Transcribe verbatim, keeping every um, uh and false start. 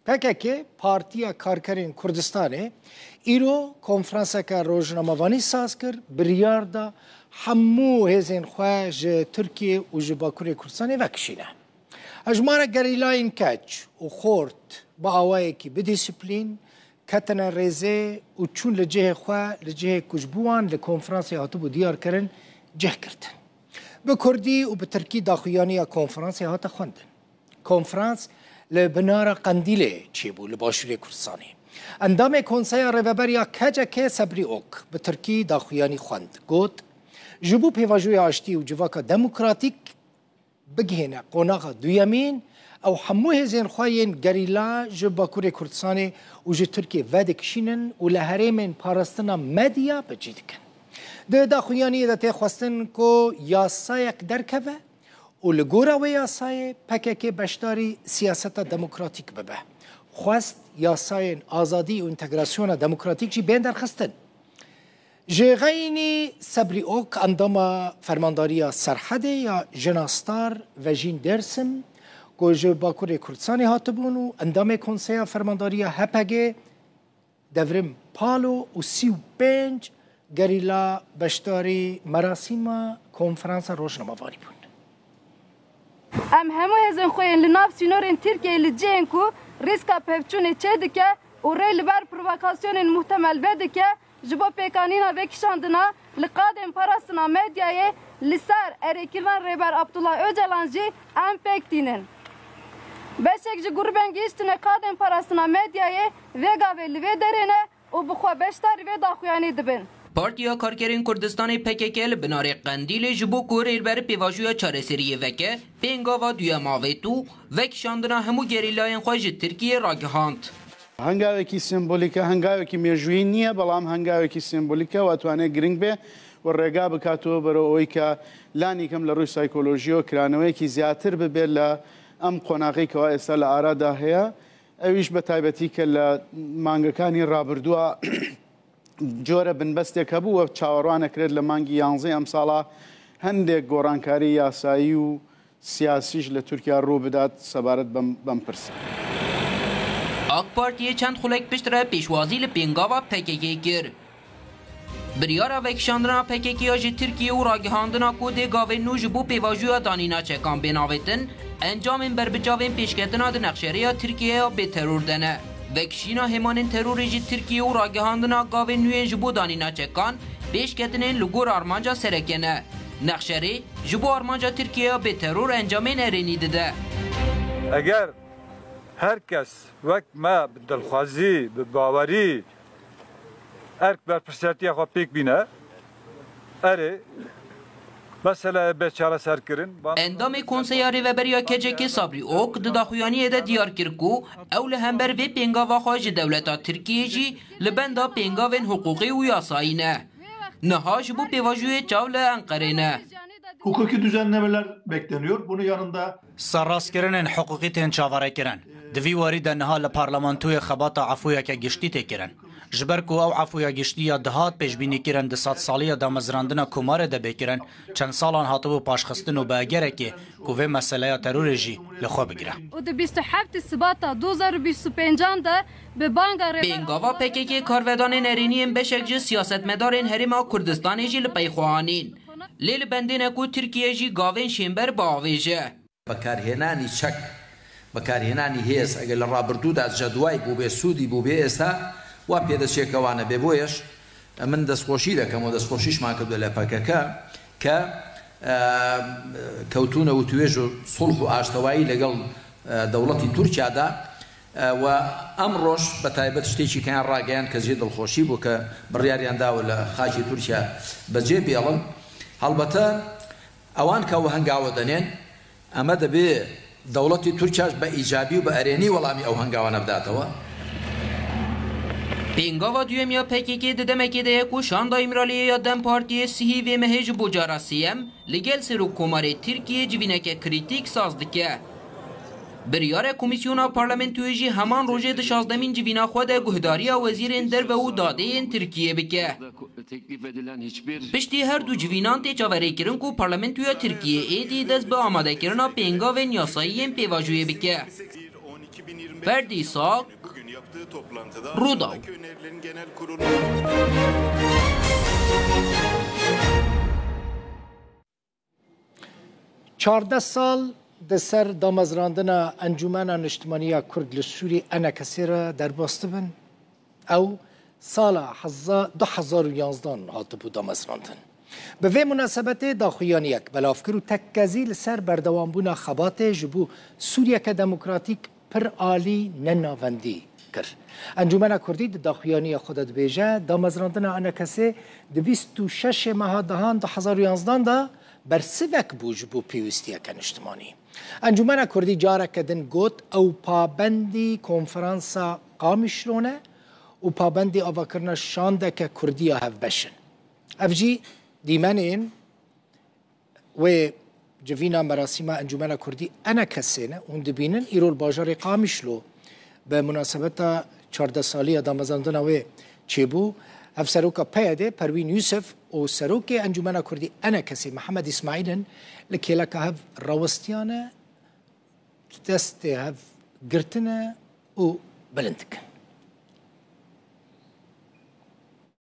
P K K, Partiya Karkerên Kurdistanê, îro konferanseke rojnamevanî saz kir, biryar da hemû hêzên xwe ji Tirkiye û ji Bakurê Kurdistanê vekişîne. Hejmarek gerîlayên keç û xort bi awayekî bidîsiplîn ketine rêzê û çûn li cihê xwe, li cihê ku ji bo wan li konferansê hatibû diyarkirin, cih girtin. Bi kurdî û bi tirkî daxuyaniya konferansê hate xwendin. Konferans li binara Qendîlê çêbû li Başûrê Kurdistanê. Endamê Konseya Rêveber ya K C K Sebrî Ok bi tirkî daxuyanî xwend. Got, ji bo pêvajoya aştî û civaka demokratîk bigihêne qonaxa duyemîn, ew hemû hêzên xwe yên gerîla ji Bakurê Kurdistanê û ji Tirkiyê vedikişînin û li herêmên parastina medya bi cî dikin. Di daxuyaniyê de tê xwestin ku yasayek derkeve û li gora wê yasayê P K K beşdarî siyaseta demokratîk bibe. Xwest yasayên azadî û întegrasyona demokratîk jî bên derxistin. Ji Xeynî Sebrî Ok, endama Fermandariya Serhedê ya Jina Star Vejîn Dêrsim, ku ji Bakurê Kurdistanê hatibûn û endamê Konseya Fermandariya H P G, Devrim Palo û sî û pênc gerîla beşdarî merasîma konferansa rojnamevanî bûn. Em hemû hêzên xwe yên li nav sînorên Tirkiyeyê li cihên ku rîska pevçûnê çêdike û rê li ber provokasyonên muhtemel vedike, ji bo pêkanîna vekişandina li qadên parastina medyayê li ser erêkirina Rêber Abdullah Ocalan jî em pêk tînin. Beşek ji grûbên gihîştine qadên parastina medyayê vê gavê li vê derê ne û bi xwe beşdarî vê daxuyanî dibin. Partiya Karkerên Kurdistanê P K K li binarê Qendîlê ji bo ku Rêber pêvajoya çareseriyê veke, pêngava duyem avêt û vekişandina hemû gerîlayên xwe ji Tirkiyê ragihand. Hengavekî sembolîk e, hengavekî mêjûyî نییە، بەڵام هەنگاوێکی سمبولیکە و ئەتوانێت گرنگ بێ و ڕێگا بکاتەوە بەرەو ئەوەی کە لانی کەم لە ڕووی سایکۆلۆژیەوە کرانەوەیەکی زیاتر ببێت لە ئەم قۆناغەی کەوا ئێستا لە ئارادا هەیە. ئەویش بە تایبەتی کە لە مانگەکانی ڕابردووە جۆرە بنبەستێک هەبوو و چاوەڕوانەکرێت لە مانگی یانزەی ئەم ساڵا هەندێک گۆڕانکاری یاسایی و سیاسیش لە تورکیا ڕوو بدات سەبارەت بەم، بەم پرسە. AK Partiyê çend xulek pişt re pêşwazî li pêngava P K K kir. Biryara vekişandina P K K ya ji Tirkiye û ragihandina ku dê gavên nû ji bo pêvajoya danîna çekan bên avêtin, encamên berbiçavên pêşketina di nexşereya Tirkiye ya bê teror de ne. Vekişîna hêmanên terorê ji Tirkiye û ragihandina gavên nû yên ji bo danîna çekan pêşketinên li gor armanca sereke ne. Nexşerê ji bo armanca Tirkiye ya bê teror encamên erênî dide. Eger her kes wek me bi dilxwazî, bi bawerî erk berpirsiyartiya xwe pêk bîne, erê, meseleyê bê çareserkirin. Endamê Konseya Rêveber ya K C K Sabrî Ok di daxuyaniyê de diyar kir ku ew li hember vê pêngava xwe ji dewleta Tirkiyê jî li benda pêngavên hiqûqî û yasayî ne. Niha ji bo pêvajoyê çav li Enqerê ne. Hukuki düzenlemeler bekleniyor. Bunun yanında Serrastkirinên hiqûqî tên çaverêkirin. Di vî warî de niha li parlamentoyê xebata efûyeke giştî tê kirin. Ji ber ku ew efûya giştî ya dihat pêşbînîkirin di sedsaliya damezrandina Komarê de bê kirin, çend salan hatibû paşxistin û bi egerekê ku vê meseleya terorê jî li xwe bigire. û di bîst û heft Sibata du hezar û bîst û pêncan de bi banga rêber Pêngava P K K karvedanên erêniyên beşek ji siyasetmedarên Herêma Kurdistanê jî li pey xwe anîn. Lê li bendê ne ku Tirkiye jî gavên şênber biavêje. بەکارهێنانی چەک، بەکارهێنانی هێز، ئەگەر لە ڕابردوودا جەدوای بووبێ، سوودی بووبێ، ئێستا وا پێدەچێ کە وانە بێ. بۆیەش من دەستخۆشی دەکەم و دەستخۆشیشمان کردووە لە پەکەکە کە، ئە، کەوتونە وتوێژ و سوڵح و ئاشتەوایی لەگەڵ، ئە، دەوڵەتی تورکیادا، ئە، و ئەمڕۆش بە تایبەت شتێکی کەیان ڕاگەیان کە جێ دڵخۆشی بوو کە بڕیاریان داوە لە خاکی تورکیا بەجێ بێڵن. هەڵبەتە ئەوان کە ئەو هەنگاوە دەنێن، ئەمە دەبێ دەوڵەتی تورکیاش بە ئیجابی و بە ئەرێنی وەڵامی ئەو هەنگاوانە بداتەوە. Pêngava duyem ya P K K di demekê de ye ku şanda Îmraliyê ya DEM Partiyê sihî vê mehê ji bo cara sêyem li gel Serokkomarê Tirkiyê civîneke krîtîk saz dike. Biryar e Komîsyona Parlamentoyê jî heman rojê di şazdemîn civîna xwe de guhdariya wezîrên derve û dadê yên Tirkiyê bike. Piştî her du civînan tê çaverêkirin ku Parlamentoya Tirkiyê êdî dest bi amadekirina pêngavên yasayî yên pêvajoyê bike. Ferdi Sak, Rûdaw. Çardeh sal di ser damezrandina Encûmena Niştimanî ya Kurd li Sûrî, ENKSê, re derbas dibin. Ew sala heza-, du hezar û yanzdan hatibû damezrandin. Bi vê munasebetê daxuyaniyek belav kir û tekkezî li ser berdewambûna xebatê ji bo Sûriyeke demokratîk pir alî ne navendî kir. Encûmena Kurdî di daxuyaniya xwe de dibêje, damezrandina ENKSê di bîst û şeşê meha dehan du hezar û yanzdan de bersivek bû ji bo pêwîstiyeke niştimanî. Encûmena Kurdî careke din got, ew pabendî konferansa Qamişlo ne û pabendî avakirina şandeke Kurdî ya hevbeş in. Ev jî dîmenên wê civîna merasîma Encûmena Kurdî ENKSê ne. Hûn dibînin, îro li bajarê Qamişlo bi munasebeta çardeh saliya damezrandina wê çêbû. Hevseroka PYDê Perwîn Yûsif û serokê Encûmena Kurdî ENKSê Mihemed Îsmaîl in li kêleka hev rawestiyane, destê hev girtine û bilind dikin.